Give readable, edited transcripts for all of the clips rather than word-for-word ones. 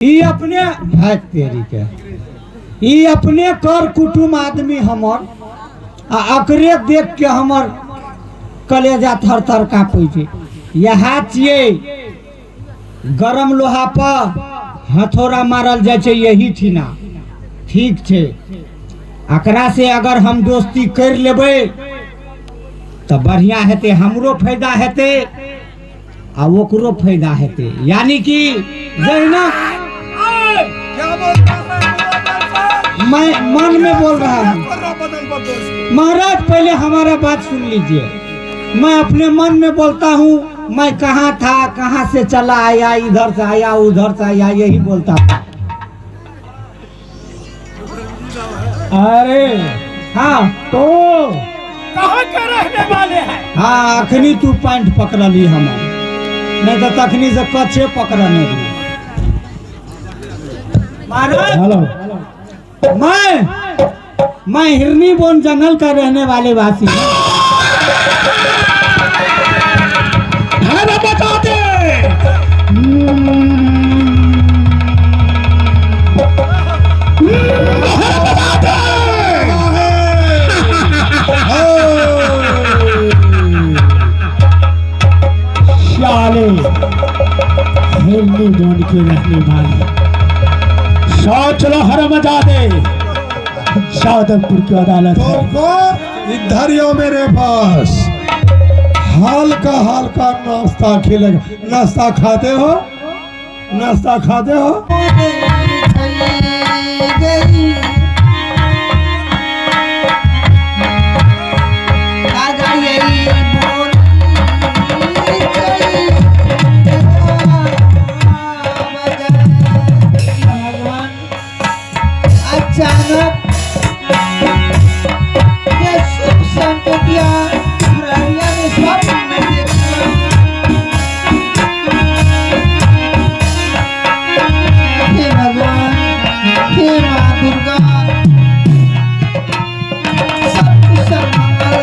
ई अपने भाग तेरी के ई अपने कर कुटुम आदमी हमर आ अकरे देख के हमर कलेजा थर थर काँपै छै। इएह छियै गरम लोहा पर हथौड़ा मारल जाइ छै यही ठिना। ठीक छै, एकरा से अगर हम दोस्ती कर लेबै तऽ बढ़िया हेतै, हमरो फायदा हेतै आ ओकरो फायदा हेतै। यानी कि जहिना मैं मन में बोल रहा हूँ महाराज, पहले हमारा बात सुन लीजिए। मैं अपने मन में बोलता हूँ, मैं कहाँ था, कहाँ से चला आया, इधर से आया उधर से आया, यही बोलता था। अरे हाँ, तो कहाँ के रहने वाले हैं? हाँ, अखनी तू पैंट पकड़ली हमर, नहीं तो तखनी से कच्छे पकड़ने रही। महाराज हेलो, मैं हिरनी बोन जंगल का रहने वाले वासी हूँ। अरे बता दे। साले हिरनी बोन के रहने वाले, सोच लो हरामजादे, जादवपुर की अदालत है। तुमको इधर ही हो मेरे पास हल्का हल्का नाश्ता खिलेगा। नाश्ता खाते हो? नाश्ता खाते हो? अचानक ये शुभ संकेतिया में स्वप्न में देखा। हे भगवान, हे माँ दुर्गा, सब कुशल मंगल।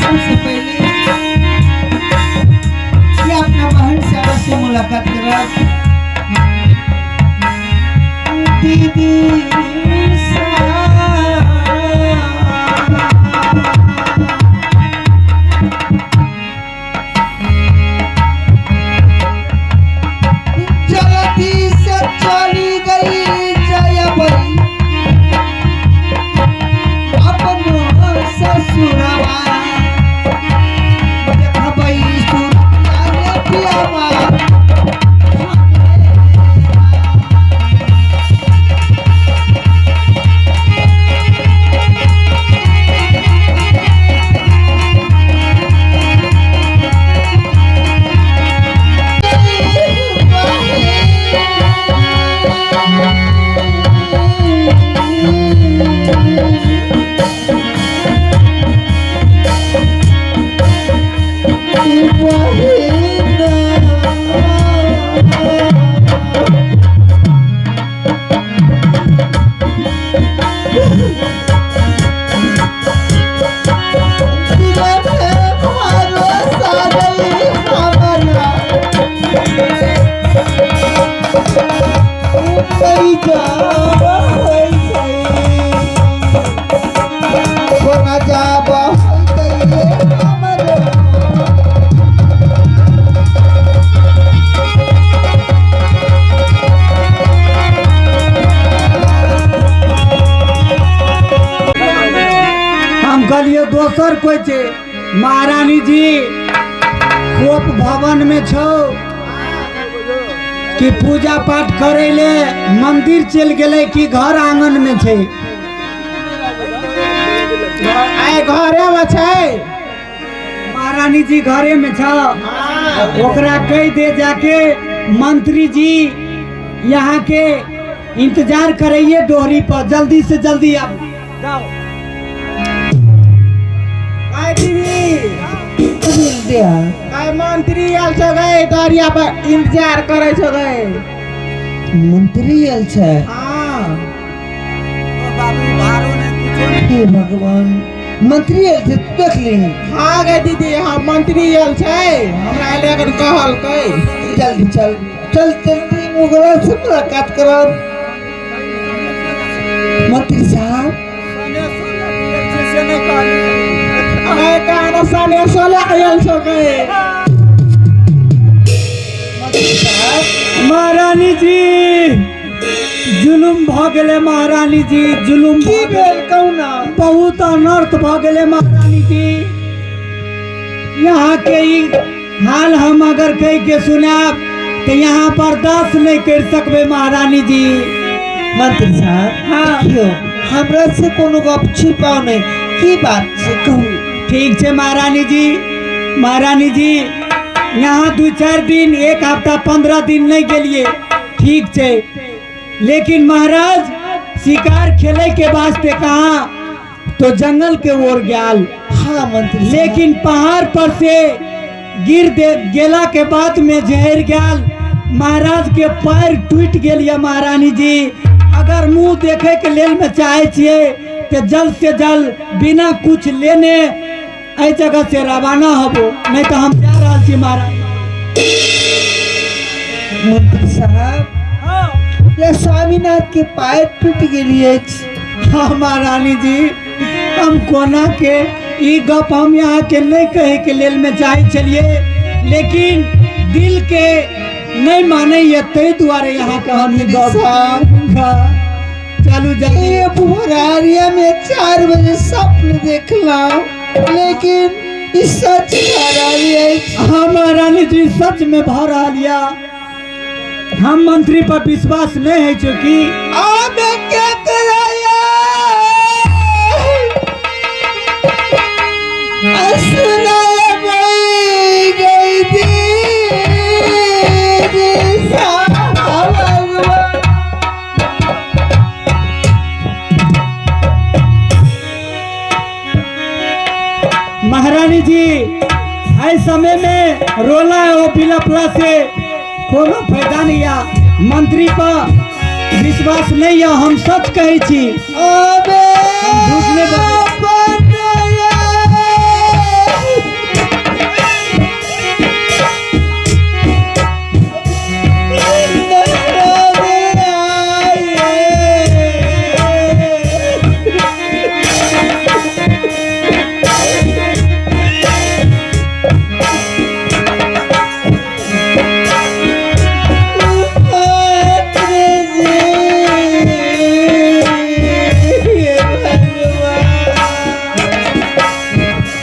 सबसे पहले ये अपना बहन से अवश्य मुलाकात करा। दीदी जल्दी से चली गई जयबई अपनो ससुरवा, देखबई सुरतिया रे पियावा। बगीचा होइ छै कोना जाब होइतै हमर। हम कहलिए दोसर कोई छै। महारानी जी कोप भवन में छौ कि पूजा पाठ करे ले मंदिर चल गेलै कि घर आंगन में छै? आइ घरे में छै। महारानी जी घरे में छ, ओकरा कह दे जाके मंत्री जी यहाँ के इंतजार करैये डोहरी पर, जल्दी से जल्दी आप जाओ। आइ दीदी आइ मंत्री आयल छौ गई, डोरिया पर इंतजार करै छौ गई। मंत्री आयल छै? हाँ। हे भगवान, मंत्री आयल छै, तू देखली? हाँ गे दीदी, हाँ मंत्री आयल छै, हमरा एले अगर कहलकै। जल्दी चल चल जल्दी, ओकरा से मुलाकात करब। मंत्री साहब आइ कहना सनेसो ले आयल छौ गई। मंत्री साहब। महारानी जी जुलुम भ गेलै। महारानी जी जुलुम की भेल कहू ना? बहुत अनर्थ भ गेलै महारानी जी। यहाँ के ई हाल हम अगर कह के सुनाब तो यहाँ बर्दाश्त नहीं कर सकबे महारानी जी। मंत्री साहब। हाँ। देखियो, हमरा से कोनो गप छिपाओ नहीं, की बात छै कहू। ठीक छै महारानी जी। महारानी जी यहाँ 2-4 दिन, 1 हफ्ता 15 दिन नहीं गेलिए, ठीक छै, लेकिन महाराज शिकार खेले के वास्ते कहाँ तो जंगल के ओर गयाल। हाँ मंत्री साहब। लेकिन पहाड़ पर से गिर दे गेला के बाद में जहर गयाल, महाराज के पैर टूट गेल या महारानी जी। अगर मुंह देखे के लेल में चाहे छियै तो जल्द से जल्द बिना कुछ लेने एहि जगह से रवाना होबो, नहीं तो हम जा रहल छी महाराज। मंत्री साहब, या स्वामीनाथ के पैर टूट गेली अछि? हाँ महारानी जी, हम कोना के ई गप हम यहाँ के नहीं कहे के लेल में चाहे छलिए, लेकिन दिल के नहीं माने ये तै दुआरे यहाँ के हम ई गप। हाँ, चलू जल्दी। ये भोरारिया में 4 बजे स्वप्न देखला, लेकिन ई सच भऽ रहल अछि। हाँ महारानी जी सच में भऽ रहल या। हम मंत्री पर विश्वास नहीं है चूँकि आबे के कराया गई दीदी साहब भगवान। महारानी जी एहि समय में रोला ओ बिलपला से कोनो फायदा नहीं या, मंत्री पर विश्वास नहीं या, हम सच कहै छी। आबे झूठ नहीं बजै।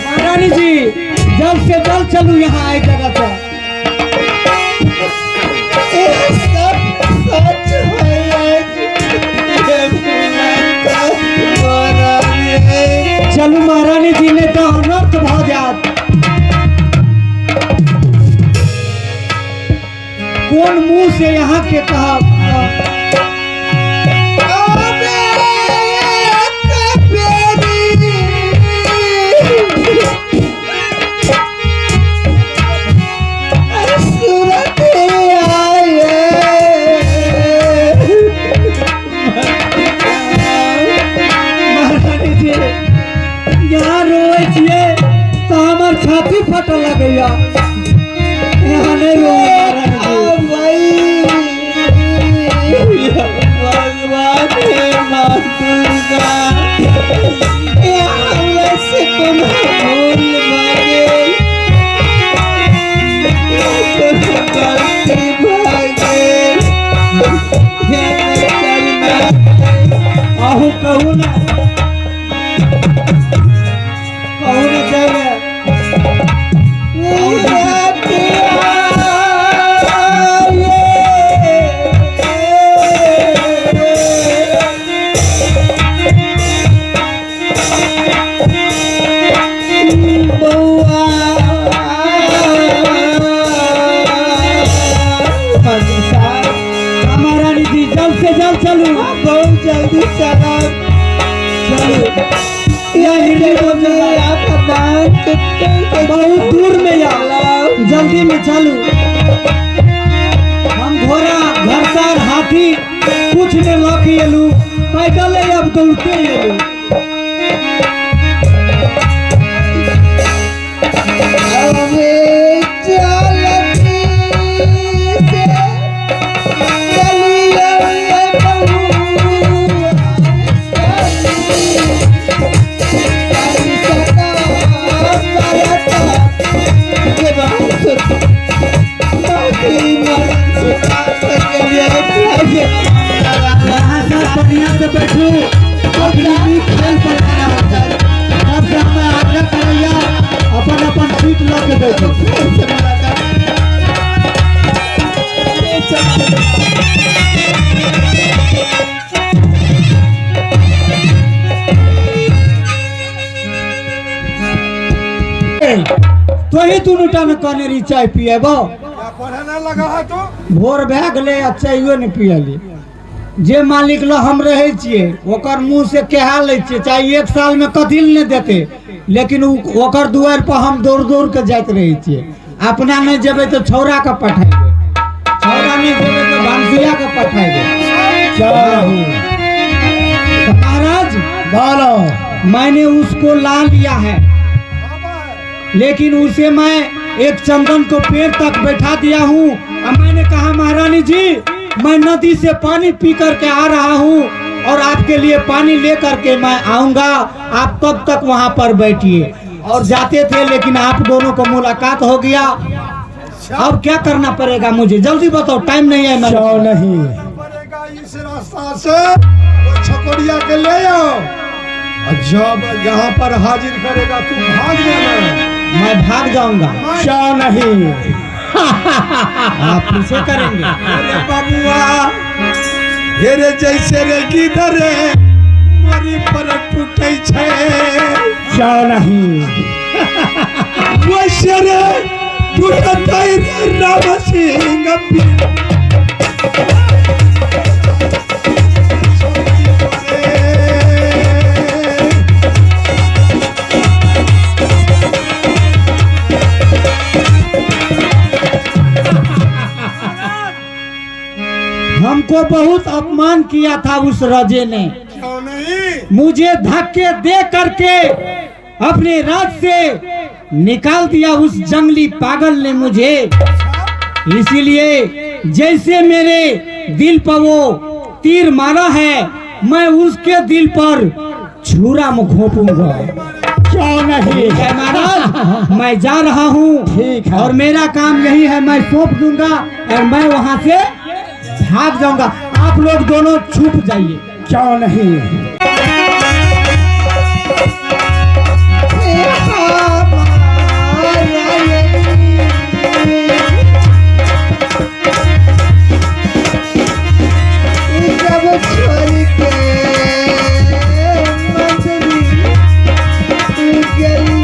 महारानी जी जल्द से जल्द चलू यहाँ आई जगह से। चलू महारानी जी ने तो अनर्थ भ जात। कौन मुंह से यहाँ के कहब? महारानी जी यहाँ रोए छियै तो हमार छाती फटऽ लगैया। यहाँ नहीं रोए महारानी जी। महारानी जी जल्द से जल्द चलू। बहुत जल्दी चलब। चलू। यह हिरनी बोल आप बांध के बहुत दूर में या, जल्दी में चलू। हम घोड़ा घरसार हाथी कुछ ने लऽ के एलू, पैदल अब दौड़ते एलू। अबे चलती से चलियो ये बबुआ, चली सका बरता के बात बाकी मरण से के यहाँ सब बढ़िया से बैठू, अपनी नीक खेल पर खड़ा हो जाए। सबसे हमें आग्रह करैया अपन अपन सीट लऽ के बैठू। से मुलाकात तोही दुनू टा ने कहने रही चाय पिएबो। क्या पढ़ने लगा है तू? भोर भए गेलै आ चाइयो नहि पियली। जे मालिक लग हम रहै छियै ओकर मुँह से केहा लै छियै, चाहे एक साल में कथी लए नहि देतै, लेकिन ओकर दुआरि पर हम दौड़ दौड़ के जाइत रहै छियै। अपना नहि जेबै तऽ छौड़ाके पठेबै, छौड़ा नहि जेबै तऽ भनसियाके पठेबै। चलो। तो महाराज बोलो। मैंने उसको ला लिया है, लेकिन उसे मैं एक चंदन को पेड़ तक बैठा दिया हूँ। और मैंने कहा महारानी जी मैं नदी से पानी पी करके आ रहा हूँ और आपके लिए पानी ले करके मैं आऊँगा, आप तब तक वहाँ पर बैठिए। और जाते थे, लेकिन आप दोनों को मुलाकात हो गया। अब क्या करना पड़ेगा मुझे, जल्दी बताओ, टाइम नहीं है मेरे क्यों पास। नहीं पड़ेगा इस रास्ता से वो छकोड़िया के ले आओ, और जब यहाँ पर हाजिर करेगा तू भाग जाना। मैं भाग जाऊंगा। क्यों नहीं? आप पीछे करेंगे। अरे बबुआ हेरे जैसे रे गिदर रे मोरी पर टूटे छे। क्यों नहीं? वैसे रे टूटतै रे राम सिंह हमको बहुत अपमान किया था उस राजे ने। क्यों नहीं? मुझे धक्के दे करके अपने राज से निकाल दिया उस जंगली पागल ने मुझे। इसीलिए जैसे मेरे दिल पर वो तीर मारा है, मैं उसके दिल पर छुरा घोंपूंगा। क्यों नहीं? ठीक है महाराज, मैं जा रहा हूँ। ठीक है। और मेरा काम यही है, मैं सौंप दूंगा और मैं वहाँ से भाग जाऊंगा। आप लोग दोनों छुप जाइए। क्यों नहीं? जब छोड़ के मंदिर गई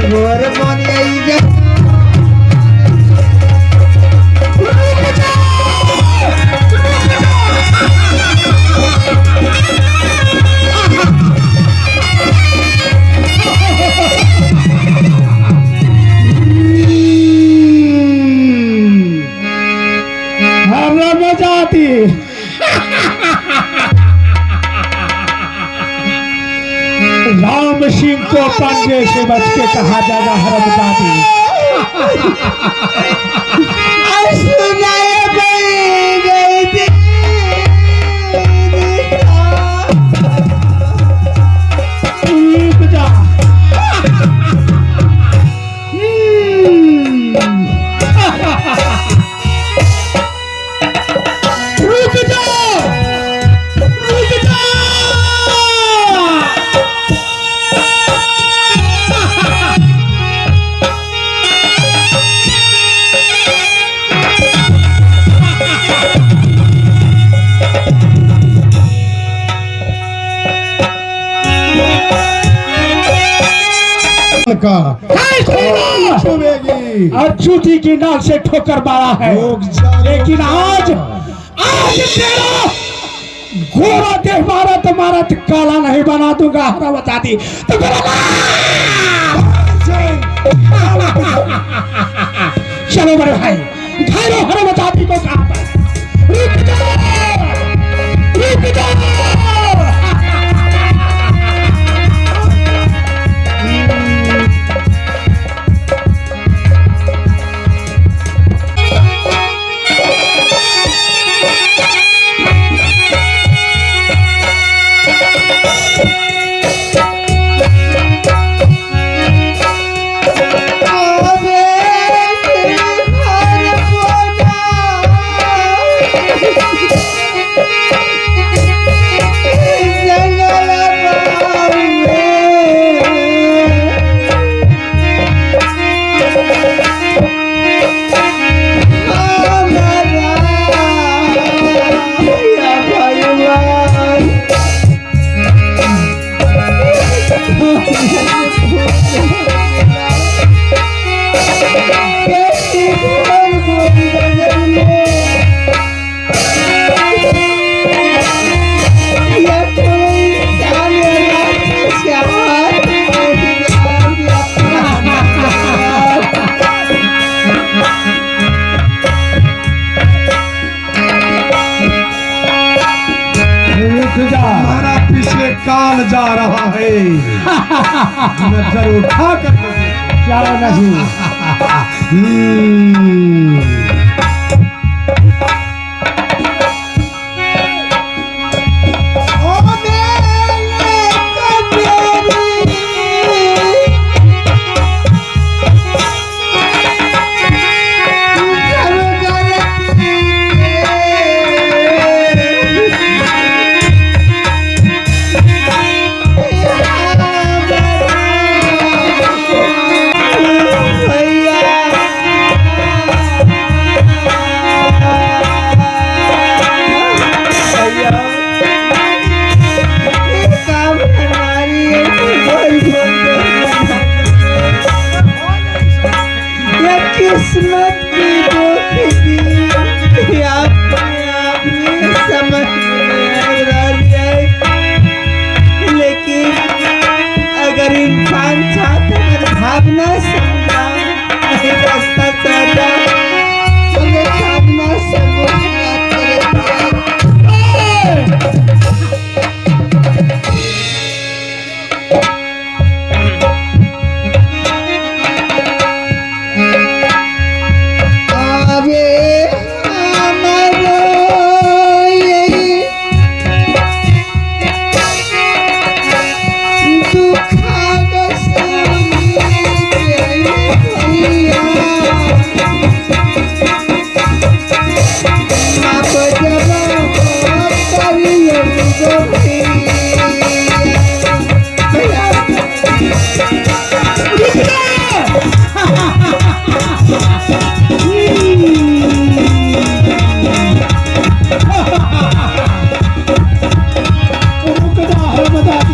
गोर मन आई जा। हमरा मजा आती। राम सिंह को पंजे से बच के कहा जाएगा हरमजादी। सुनाए गई थी। रुक जा। रुक जा, रुक जा। का छुएगी और जूती की नाक से ठोकर मारा है, रुक जा, रुक लेकिन जा। आज आज तेरा घोड़ा देख मारा तो मारा तो काला नहीं बना दूंगा। हरा बता दी तो मेरा चलो मेरे भाई, घायलो हरा बता दी को कहां पर। रुक जाओ, रुक जाओ। रुक जा, हमारा पीछे काल जा रहा है। नजर उठा कर क्या नहीं। किस्मत की दुख दी अपने आप में समझ में आ रही है, लेकिन अगर इंसान चाहता अगर भावना समझा रास्ता चाहता तो भावना समझ रुक जा, हरा बता दी।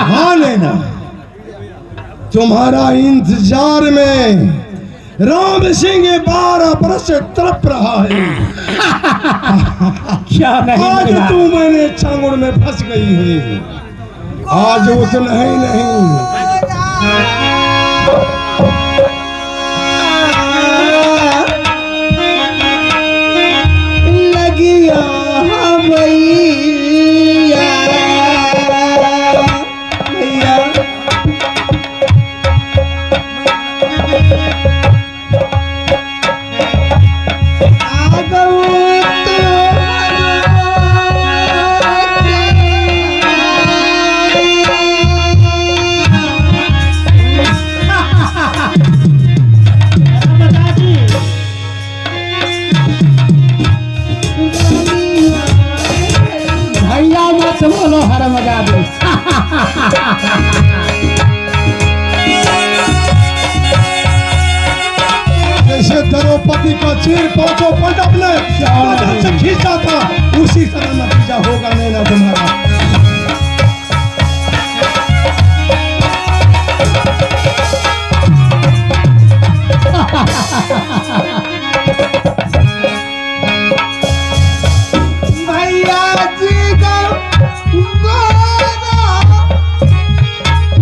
हाँ लेना, तुम्हारा इंतजार में राम सिंह 12 बरस से तड़प रहा है। क्या नहीं आज मिला। तू मैंने चांगुर में फंस गई है, आज उतना ही नहीं। लगिया भैया भैया आगो तो द्रौपदी का चीर पांचों पांडव ने बदन से खींचा था, उसी तरह नतीजा होगा नैना तुम्हारा। भैया जी का गोरा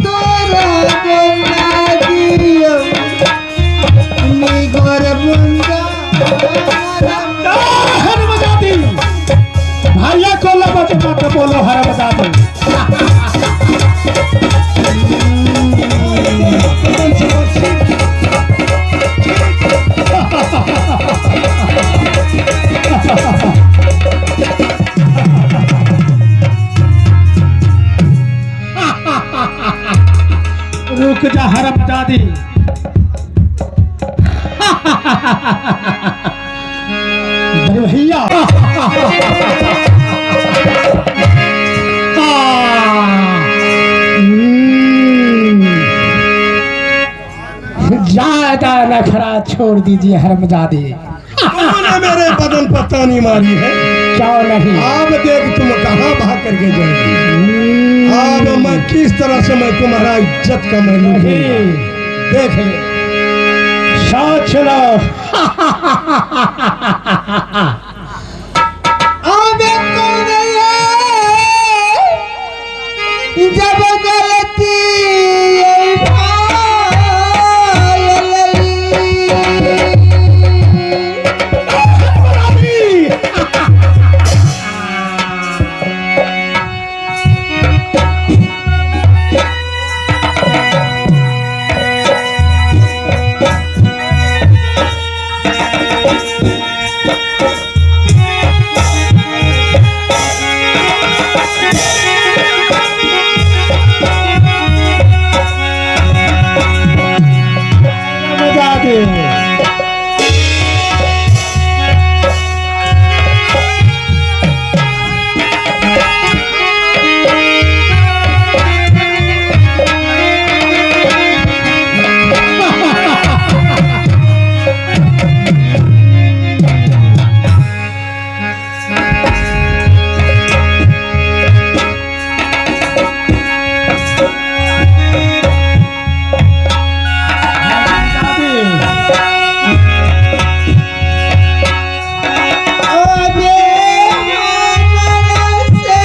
तोरा गोरा दियो निगोर बुंदा। हर बजा दी भैया को लबत मत बोलो, हर बजा दी। रुक जा हर बजा दी। बड़े भैया ज्यादा नखरा छोड़ दीजिए हरमजादी। तुमने मेरे बदन पर तानी मारी है, क्यों नहीं? अब देख तुम कहाँ भाग करके जाएगी। अब मैं किस तरह से मैं तुम्हारा इज्जत का मैं लूंगी, देख ले। सोच लो। अबे कौन है जब गलती हरमजादी। अबे हमरा से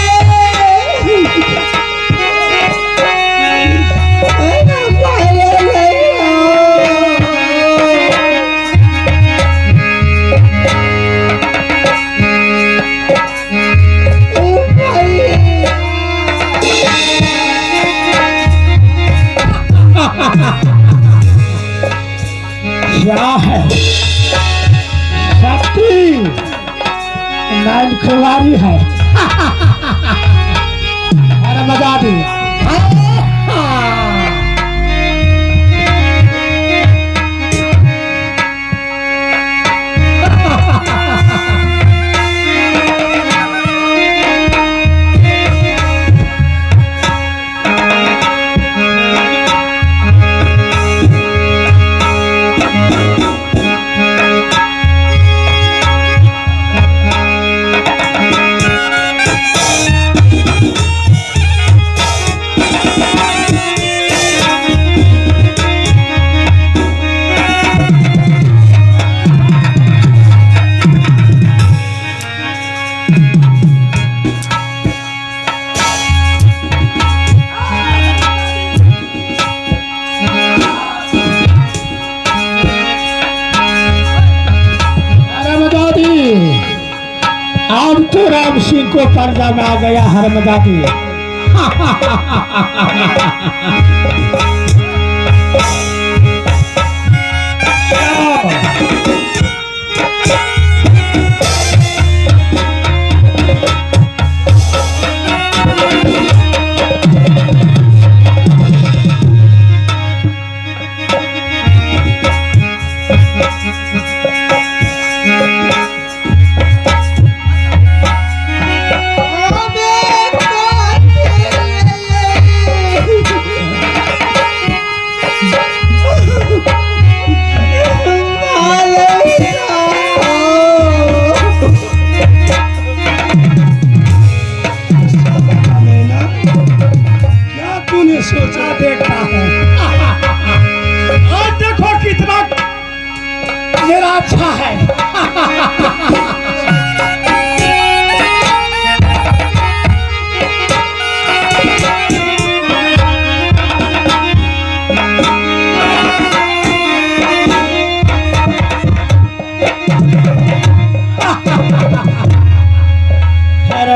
क्या है शक्ति नाइन खुमारी है। अरे मजा दी। अब तो राम सिंह को पर्दा में आ गया हरमजादी। अबे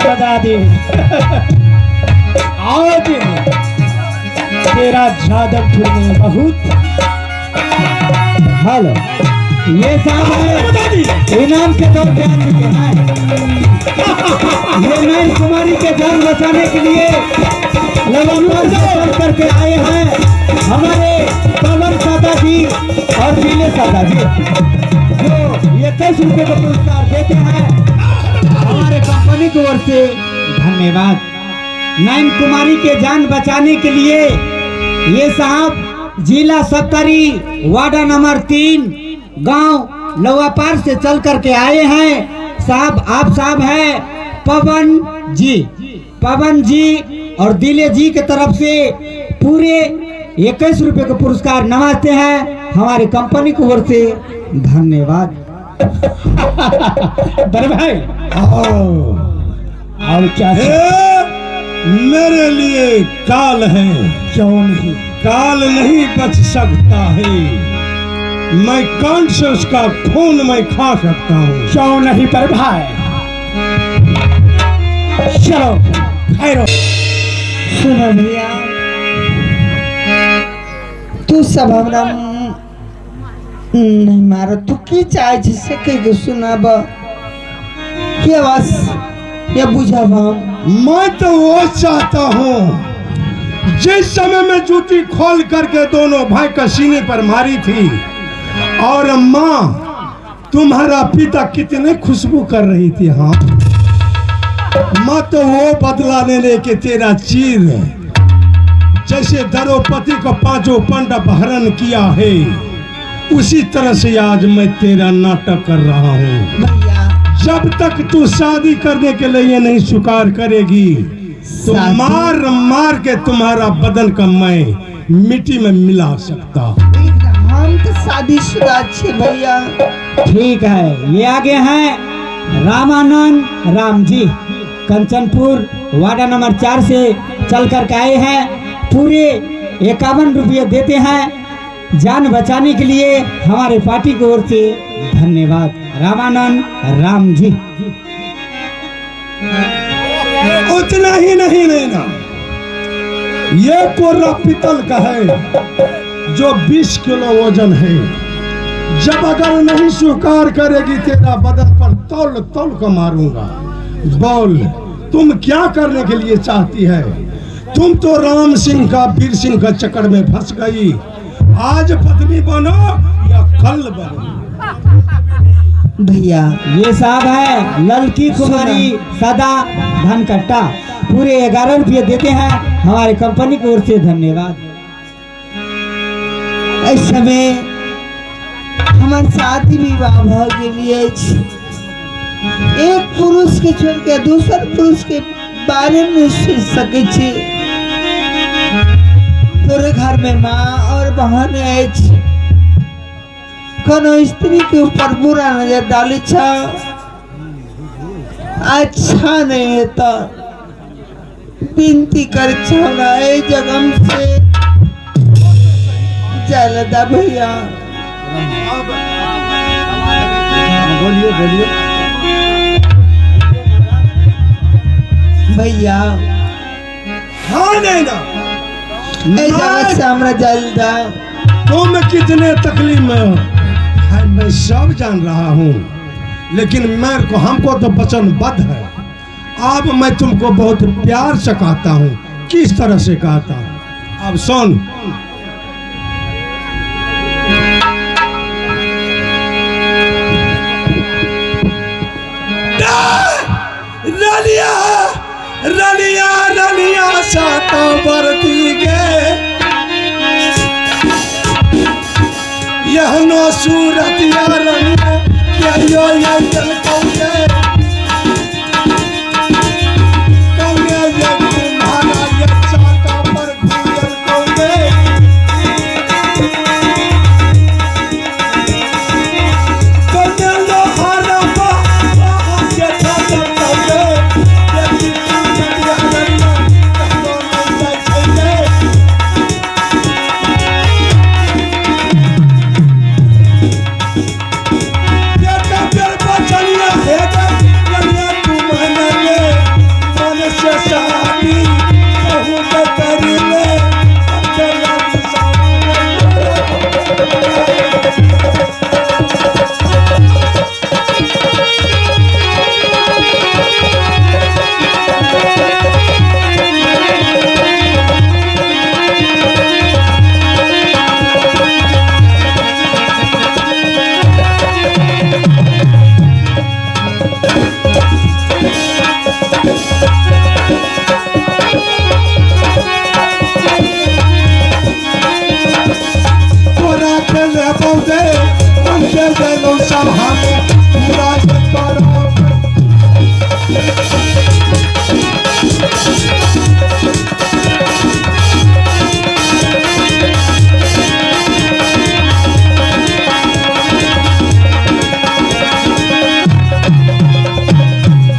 बजा दी। आज तेरा जादवपुर में बहुत। हेलो, ये साहब है इनाम के तौर पे आ चुके हैं। ये नैन कुमारी के जान बचाने के लिए लगातार सफर करके आए हैं हमारे पवन सादा जी और पीले सादा जी, जो 21 रुपये का पुरस्कार देते हैं हमारे कंपनी की ओर से। धन्यवाद। नैन कुमारी के जान बचाने के लिए ये साहब जिला सत्तरी वार्ड नंबर 3 गांव लवापार से चल करके आए हैं। साहब आप साहब हैं पवन जी, पवन जी और दिले जी के तरफ से पूरे 21 रुपये का पुरस्कार नवाजते हैं हमारी कंपनी की ओर से। धन्यवाद। बड़े भाई और क्या? मेरे लिए काल है। क्यों नहीं? काल नहीं बच सकता है। मैं कांट से उसका खून मैं खा सकता हूँ। क्यों नहीं पर भाई? चलो खैरो। सुनो भैया, तू सब हमरा नहीं मारो। तू की चाहे छी से कह के सुनाब ये बस ये बुझब हम। मैं तो वो चाहता हूँ जिस समय मैं जूती खोल करके दोनों भाई का सीने पर मारी थी और माँ तुम्हारा पिता कितने खुशबू कर रही थी। हाँ माँ तो वो बदला लेने के तेरा चीर जैसे द्रौपदी को पांचों पांडव हरण किया है उसी तरह से आज मैं तेरा नाटक कर रहा हूँ। जब तक तू शादी करने के लिए नहीं स्वीकार करेगी तो मार मार के तुम्हारा बदन का मैं मिट्टी में मिला सकता हूँ। हम तो शादीशुदा छे भैया। ठीक है, ये आगे हैं रामानंद राम जी, कंचनपुर वार्ड नंबर 4 से चल कर के आए हैं। पूरे 51 रुपये देते हैं जान बचाने के लिए हमारे पार्टी की ओर से। धन्यवाद रामानंद राम जी। उतना ही नहीं लेना, ये कोरा पीतल का है जो 20 किलो वजन है। जब अगर नहीं स्वीकार करेगी तेरा बदन पर तौल तौल का मारूंगा। बोल तुम क्या करने के लिए चाहती है? तुम तो राम सिंह का वीर सिंह का चक्कर में फंस गई। आज पत्नी बनो या कल बनो। भैया ये साहब है ललकी कुमारी सदा धनकट्टा, पूरे 11 रुपये देते हैं हमारी कंपनी की ओर से। धन्यवाद। इस समय हमारे शादी विवाह भ गेल अछि। एक पुरुष के छोड़ के दूसर पुरुष के बारे में सोच सके छी। तोरे घर में माँ और बहन अछि, कोनो स्त्री के ऊपर बुरा नजर डाले छ अच्छा नहीं है। तो विनती कर हमरा ए जगम से जलदा भैया। बोलिए बोलिए भैया। हाँ नहीं ना ए जगह से हमरा जलदा। तुम कितने तकलीफ में हो मैं सब जान रहा हूँ, लेकिन मेरे को हमको तो वचनबद्ध है। अब मैं तुमको बहुत प्यार से कहता हूँ, किस तरह से कहता हूँ। अब सुन, रलिया रलिया रलिया साता बरती गे यह नो सूरतिया रलिया यो ये चल कौने कौने ये तुम्हारा ये साता पर घूरल कौने कौने लोहारा बा के छाता कौने ये सूरतिया रलिया कौने ये चलिए। अब हम पूरा ये करब।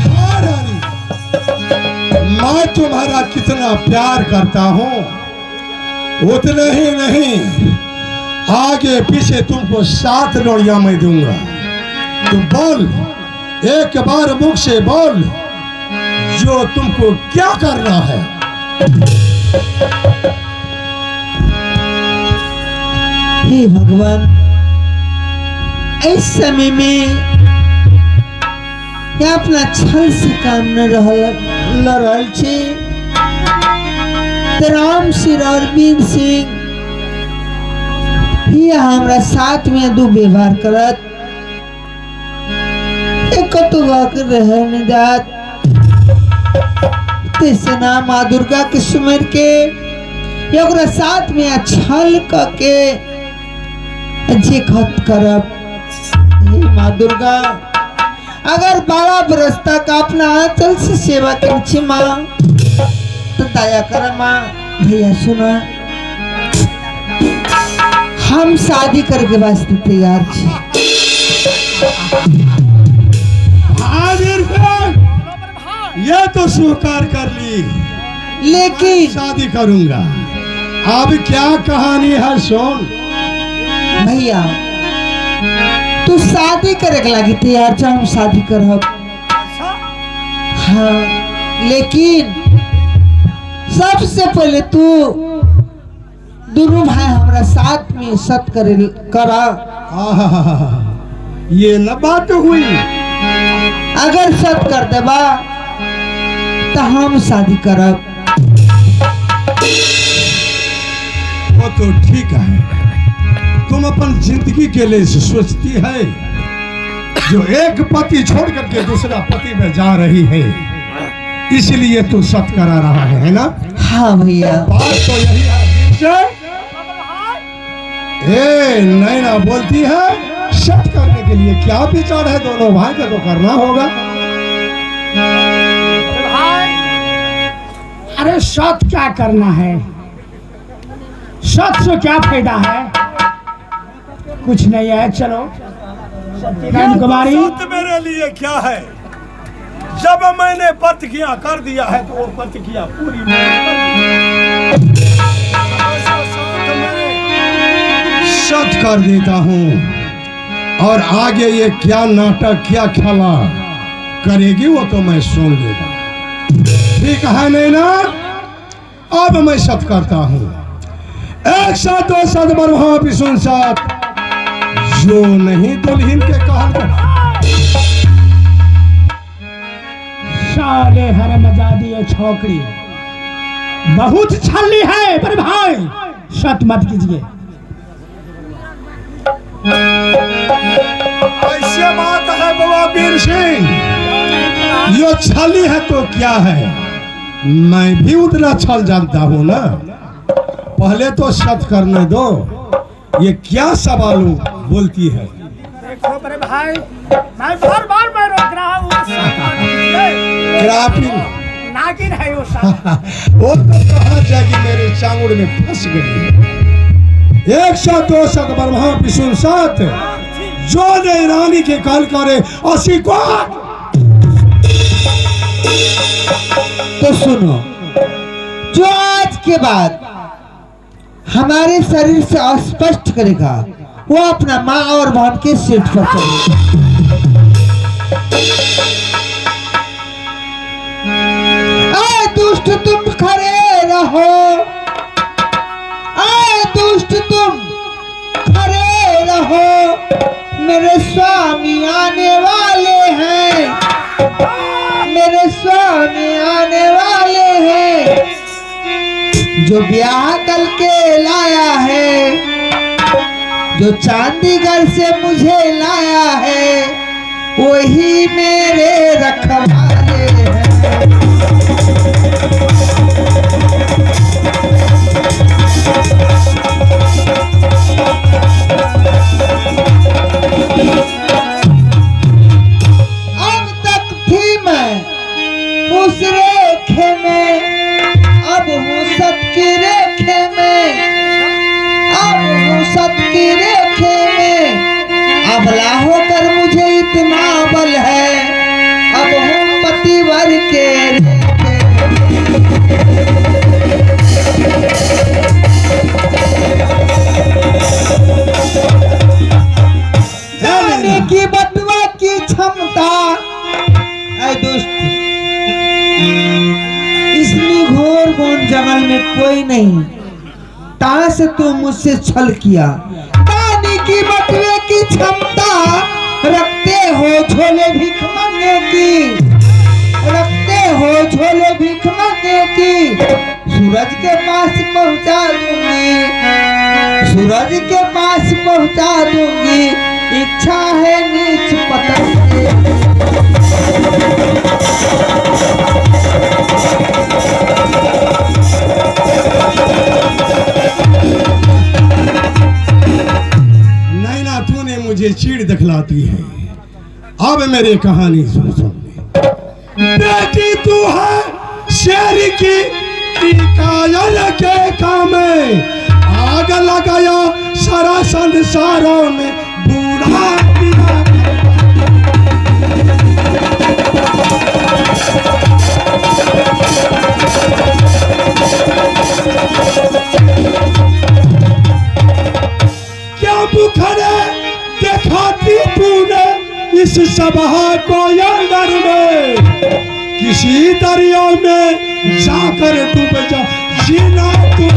हाँ रानी, मैं तुम्हारा कितना प्यार करता हूँ उतने ही नहीं, आगे पीछे तुमको 7 लोड़िया मैं दूंगा। तुम बोल, एक बार मुख से बोल जो तुमको क्या करना है। हे भगवान, इस समय में या अपना छल से काम न रहल छे। त राम सिंह और वीर सिंह ही हमरा साथ में दू व्यवहार करत, एक तो रह नहीं जात। तेसना माँ दुर्गा के सुमर के या ओकरा साथ में छल क के जे खत करब। हे माँ दुर्गा, अगर 12 बरस तक अपना आंचल से सेवा कर छी माँ, तो दया कर माँ। भैया सुना, हम शादी करके वास्ते तैयार छी। ये तो स्वीकार कर ली, लेकिन शादी करूंगा। अब क्या कहानी है सुन। भैया तू शादी करे के लागी तैयार छ, हम शादी करब। हाँ, लेकिन सबसे पहले तू दोनों भाई हमरा साथ में सत करे करा। ये न बात हुई। अगर सत कर देबा तो हम शादी करब। वो तो ठीक है, तुम अपन जिंदगी के लिए सोचती है, जो एक पति छोड़ करके दूसरा पति में जा रही है, इसलिए तू सत करा रहा है ना? हाँ भैया, बात तो यही है। ए नैना बोलती है सत करने के लिए क्या विचार है, दोनों भाई का तो करना होगा। अरे सत क्या करना है, सत से क्या फायदा है? कुछ नहीं है। चलो सत्यनारायण कुमारी, सत मेरे लिए क्या है? जब मैंने प्रतिज्ञा कर दिया है तो वो प्रतिज्ञा पूरी सत कर देता हूँ। और आगे ये क्या नाटक क्या खेला करेगी वो तो मैं सुन लेगा। ठीक है नैना, अब मैं सत करता हूँ। 1 साथ 2 साथ ब्रह्मा विष्णु साथ, जो नहीं दुल्हन के कहल। साले हरामजादी ये छोकरी बहुत छल्ली है। पर भाई सत मत कीजिए। ऐसे बात है बाबा वीर सिंह, ये छली है तो क्या है, मैं भी उतना छल जानता हूँ ना। पहले तो सत करने दो, ये क्या सवाल बोलती है। देखो बड़े भाई, मैं बार बार मैं रोक रहा हूँ। नागिन है वो साहब। वो तो कहाँ जाएगी, मेरे चांगुड़ में फंस गई। 1 साथ 2 साथ ब्रह्मा विष्णु साथ, जो ने रानी के काल करे 80 कोट। तो सुनो, जो आज के बाद हमारे शरीर से अस्पष्ट करेगा वो अपना माँ और बहन के सीट पर चलेगा। आए दुष्ट तुम खड़े रहो, आए दुष्ट तुम खड़े रहो, मेरे स्वामी आने वाले हैं, मेरे स्वामी आने वाले हैं। जो ब्याह कल के लाया है, जो चंडीगढ़ से मुझे लाया है, वही मेरे रखवाले हैं। नहीं, ताश तू मुझसे छल किया। दानी की बटुए की क्षमता रखते हो, झोले भीख मांगने की रखते हो, झोले भीख मांगने की। सूरज के पास पहुंचा दूंगी, सूरज के पास पहुंचा दूंगी, इच्छा है नीच पतन के। नैना तूने मुझे चीड़ दिखलाती है, अब मेरी कहानी सुन सुन ले। बेटी तू है शेर की कायल के काम, आग लगाया सारा संसारों में बूढ़ा किया। क्या बुखरे दिखाती तूने इस सभा को अंदर में, किसी दरिया में जाकर डूब जा जीना तू।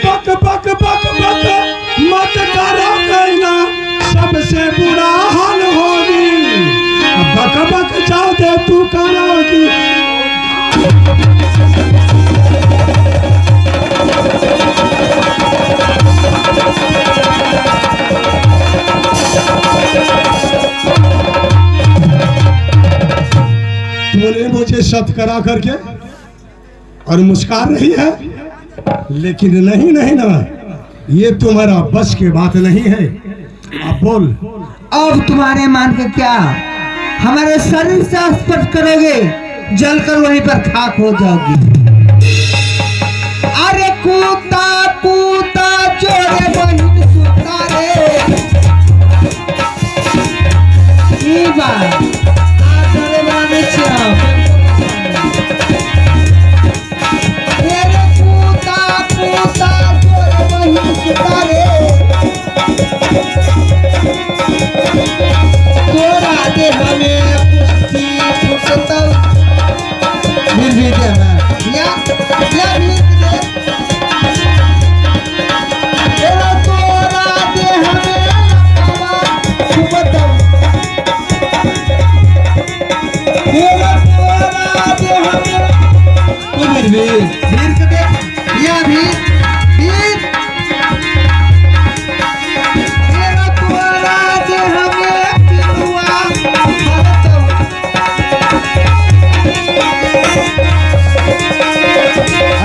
बक बक बक बक मत करो कहना, सबसे बुरा हाल होगी। बक बक जाओ दे तू करोगी। तूने मुझे सत करा करके और मुस्कुरा रही है, लेकिन नहीं नहीं ना, ये तुम्हारा बस की बात नहीं है। अब बोल, अब तुम्हारे मान के क्या हमारे शरीर से स्पर्श करोगे, जलकर वहीं पर खाक हो जाओगी। अरे कूता कूता चोरे बहिन सुता रे, ई बात आदरे माने छियो। अरे कूता कूता चोरे बहिन सुता रे, तोरा देह में पुष्टि फुटतौ। फिर भी दे या या भी दे, तेरा तोरा देह में फुटतौ, तेरा तोरा देह में तू फिर भी फिर के दे या भी फिर तेरा तोरा देह में पिलुआ फुटतौ।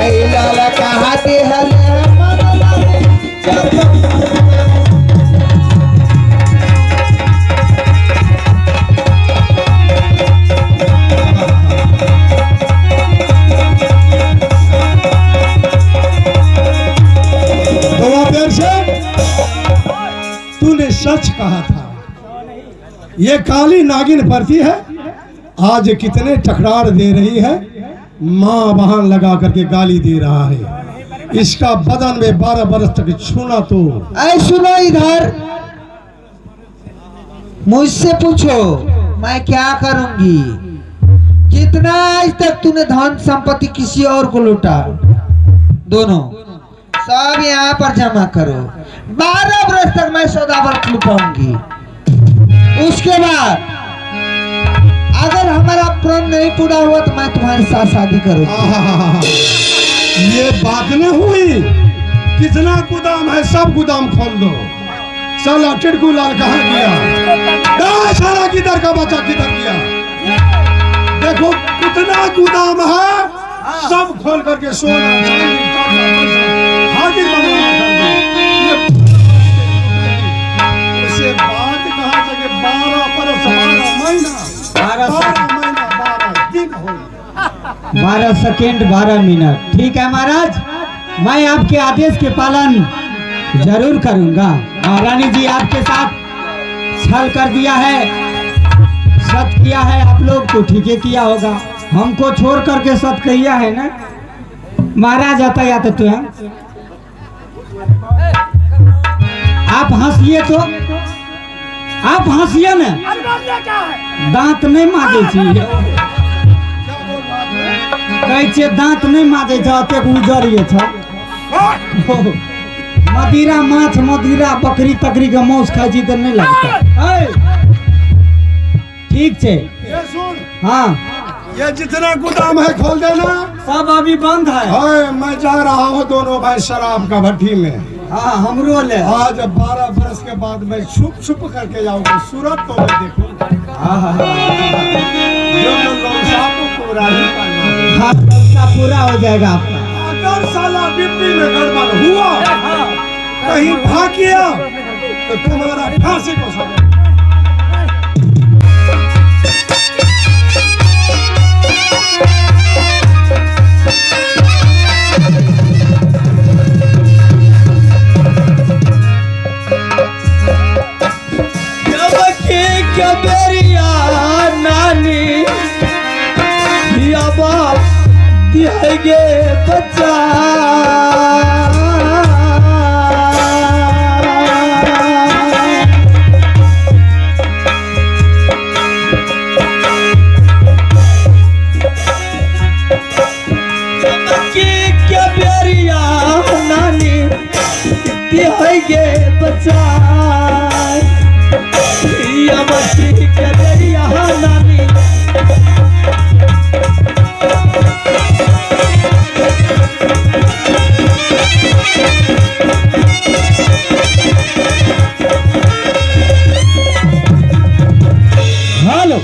ऐ लाला कहा देहले मन लाले जब तो प्यार से तूने सच कहा था, ये काली नागिन पड़ती है, आज कितने टकरार दे रही है, माँ बहन लगा करके गाली दे रहा है। इसका बदन में 12 बरस तक छूना तो। ऐ सुनो इधर, मुझसे पूछो मैं क्या करूंगी। जितना आज तक तूने धन संपत्ति किसी और को लूटा, दोनों सब यहाँ पर जमा करो। 12 बरस तक मैं सौदागर लुटाऊंगी। उसके बाद अगर हमारा प्रण नहीं पूरा हुआ तो मैं तुम्हारे साथ शादी करूंगी। ये बात नहीं हुई। कितना गोदाम है, सब गोदाम खोल दो। साला टिड़कू लाल कहाँ गया? साला किधर का बच्चा किधर गया? देखो कितना गोदाम है, सब खोल करके सोना चांदी टाका पैसा हाजिर बनाना कर दो। ये उसे बात कहाँ जगह 12 बरस 12 महीना 12 महीना 12 दिन हो गया। 12 सेकेंड 12 मिनट। ठीक है महाराज, मैं आपके आदेश के पालन जरूर करूंगा। महारानी जी आपके साथ छल कर दिया है, सत किया है आप लोग तो ठीक है किया होगा, हमको छोड़ करके सत किया है ना महाराज। आता या तो आप हंसिए तो आप हंसिए ने, दांत नहीं माजै छी। कहै छियै दांत नहीं माजै छ, अतेक उजर ये छ। मदिरा माछ मदिरा बकरी तकरी के मांस खाइ छी तऽ नहीं लगता। ठीक छै। ये सुन। हाँ। ये जितना गोदाम है खोल देना। सब अभी बंद है। हाय, मैं जा रहा हूँ दोनों भाई शराब का भट्टी में। हाँ, हमरो ले। आज 12 बरस के बाद मैं छुप छुप करके जाऊंगा, सूरत तो मैं देखूंगा। हाँ हाँ हाँ। जो तो लौसा को पूरा ही करना है। हाँ, लौसा पूरा हो जाएगा आपका। अगर साला डिप्टी में गड़बड़ हुआ, कहीं भाग गया तो तुम्हारा फांसी को सजा। नानी बाप दिए बच्चा के बेरिया नानी दिए बच्चा के बेरिया नानी। हेलो।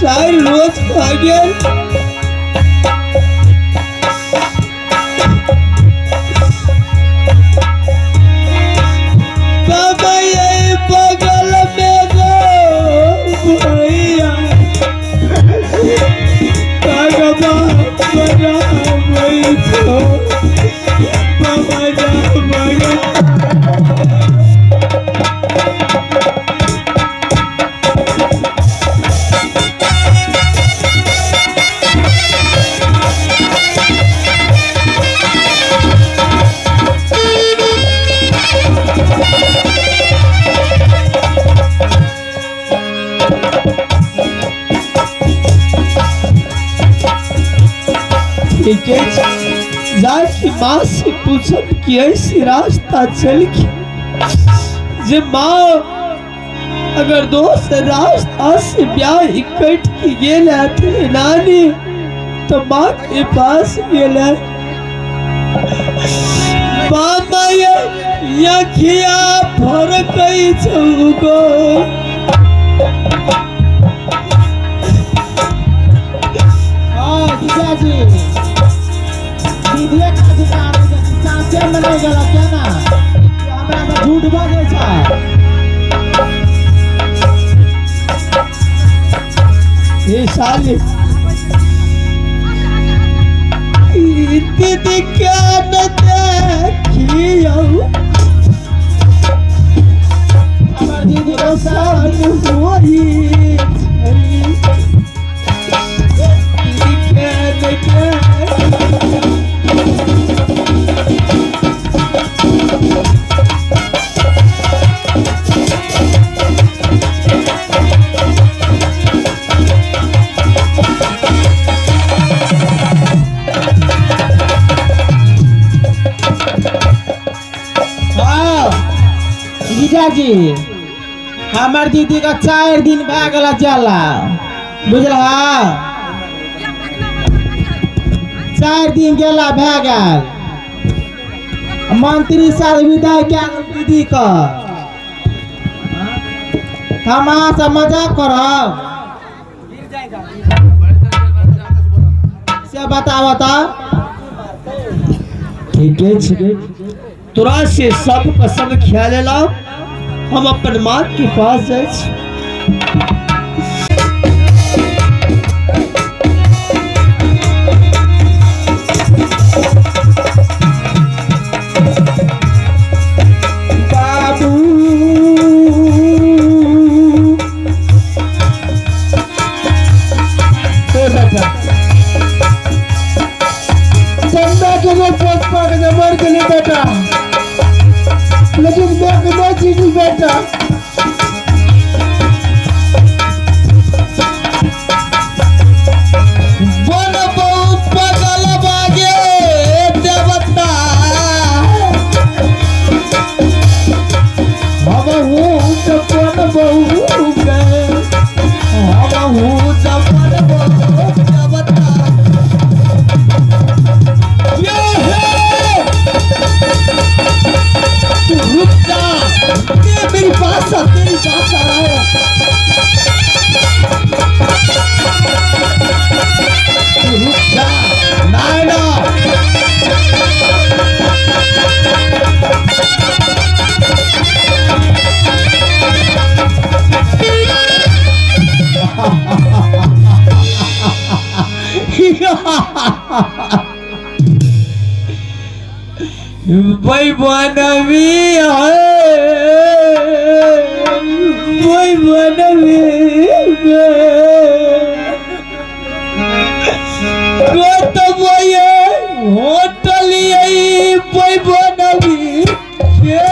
चार रोज भऽ गेल। बाबा ये बगल में गो भैया ठीके जाके माँ से पूछब कि ऐसी रास्ता चल के जे माँ अगर दोस्त रास्ता से ब्याह इकट्ठ की गेल थे नानी तो माँ के पास गेल। मामा ये यखिया फरकै छौ गो। हाँ जीजाजी दीदीए काज आबै छै साँचे में नहि गेलक केना हमरा से झूठ बजै छै। ये साले दीदी क्या न देखियो हमर दीदी के साल होई दीदी क्या न देख। जी, हमर दीदी का 4 दिन भए गेल जाला, बुझलहा? 4 दिन गेला भए गेल। मंत्री साहब विदाई कए गेल दीदी का। हम अहाँ से मजाक करब से बताब त। ठीके छै, तोरा से सब कसम खिया लेला, हम अपन माँ के पास जाइ छी। बाबू ए बेटा, चंदा के लिए पोत पा के मर गेली बेटा, लेकिन मैं नहीं चीनी बेटा। बन बहु पगल बागे देवता, हम हूँ जपन बहु गए, हम हूँ जपन बहु देवता। ये है, तू रुक जा, ये मेरी पास आ, तेरी पास आ रहा है। तू रुक जा नायना। भाई बनवी है, भाई बनवी होटल भाई बनवी के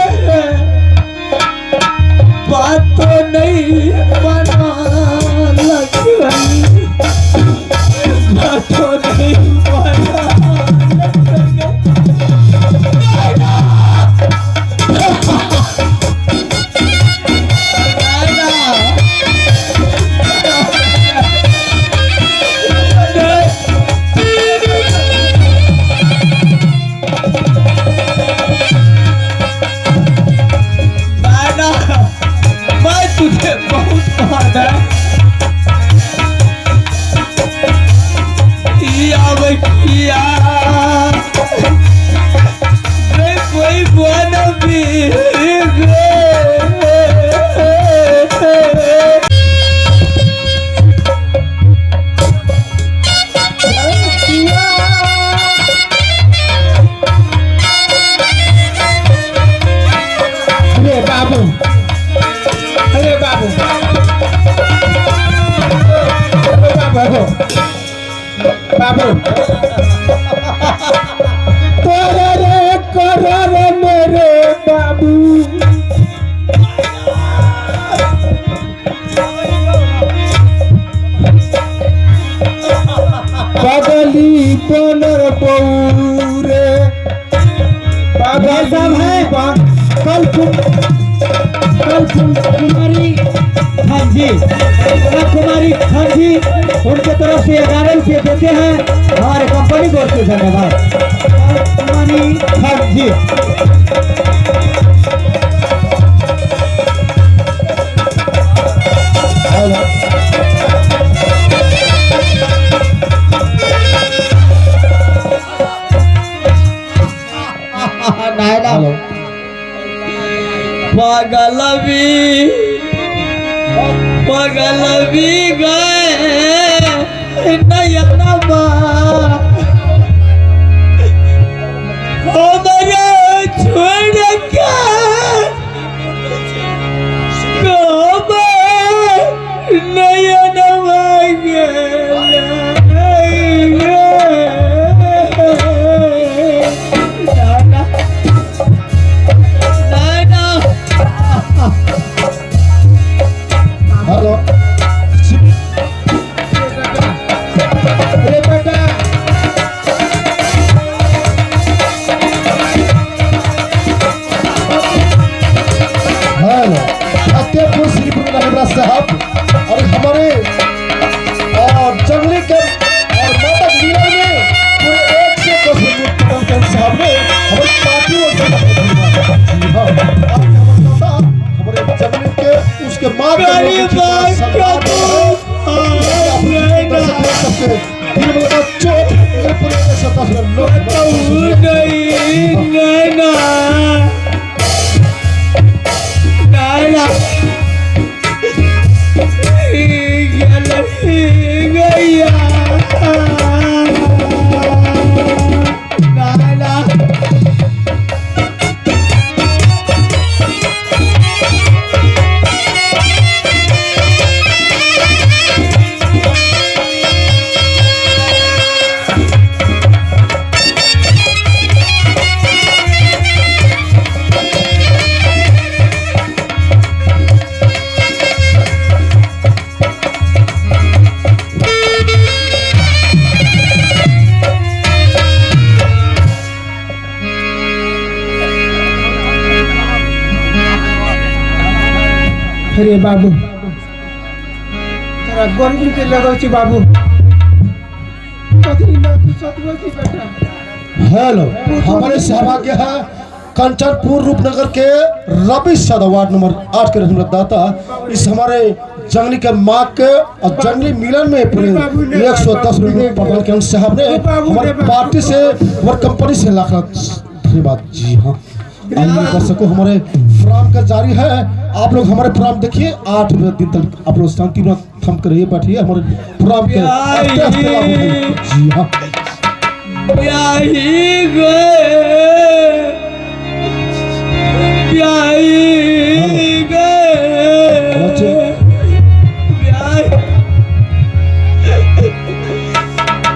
बात तो नहीं बना लग गई, बात तो नहीं बना लग गई। मैं तुझे बहुत माना किया, मैं कोई बनबी गे। अरे बाबू, अरे बाबू, अरे बाबू, बाबू, तोरे रे करो रे मेरे बाबू। पगली बनर बहू रे, ये सब है। कल कुमारी खान जी, कल कुमारी खान जी उनके तरफ से 11 रुपये देते हैं हमारे कंपनी को से धन्यवाद। कल कुमारी खान जी। नायना पागल भी, पागल भी गए नयनमा, हमारे छोड़ के नयनमा हेलो। के और माता मिलन में पूरे 110 रुपये साहब ने हमारी पार्टी और जी हाँ, आज हमारे दादा हमारे जमीन के उसके माँ के सबके दिल में लगा चोट, पूरे 110 रुपये। नहीं ना ना गैया ना। अरे बाबू, तोरा गर्मी के लगै छै बाबू। कथी ना तू सतबै छी बेटा। हेलो, हमारे सौभाग्य है कंचनपुर रूपनगर के रवि सदा वार्ड नंबर 8 के दाता इस हमारे जंगली के माँ के और जंगली मिलन में पूरे 110 रुपये प्रदान किया साहब ने हमारे पार्टी से, हमारे कंपनी से लाख लाख धन्यवाद। जी हाँ, आइए दर्शकों, हमारे प्रोग्राम का जारी है। आप लोग हमारे प्रोग्राम देखिए, 8 बजे दिन तक आप लोग शांति में थम कर रहिए, बैठिए, हमारे प्रोग्राम के आस्ते आस्ते लाभ उठाइए। जी हाँ। ब्याही गए, ब्याही गए, बच्चे। ब्याही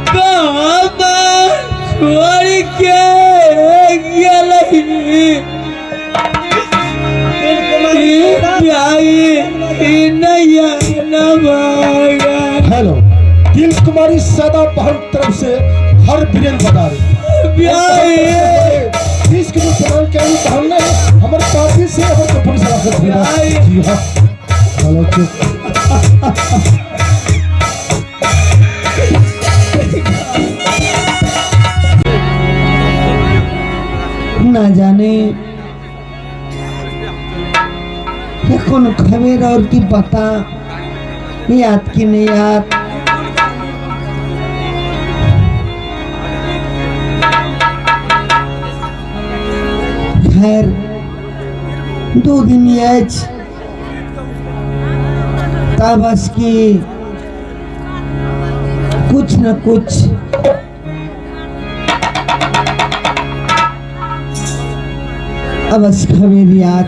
कहाँ छोड़ के गेलही ब्याही नैया नभागा। हेलो, दिल कुमारी सदा बहन तरफ से हर वीरेंद्र बता रहे ब्याही 30 किलो प्रदान किया बहन ने हमारे पार्टी से, हमारे कंपनी से लाख धन्यवाद। जी हाँ, हेलो चुप। ना जाने ये कोनो खबर और की पता याद की नहीं याद। खैर, 2 दिन अछि तब बस की कुछ न कुछ अवश्य खबर याद,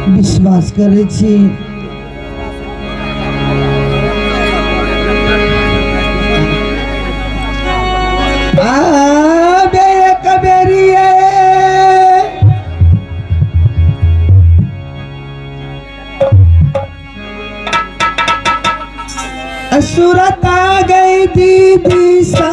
विश्वास करै छी। आबे कबेरिए सूरत आ गई दीदी सा।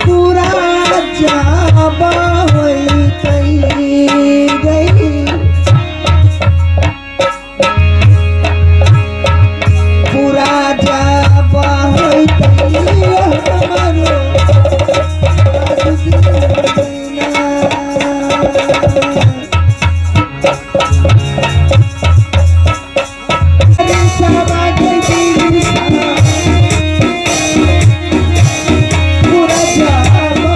पूरा जाबा होइतै गई, पूरा जाबा होइतै हमरो। पूरा जाबा।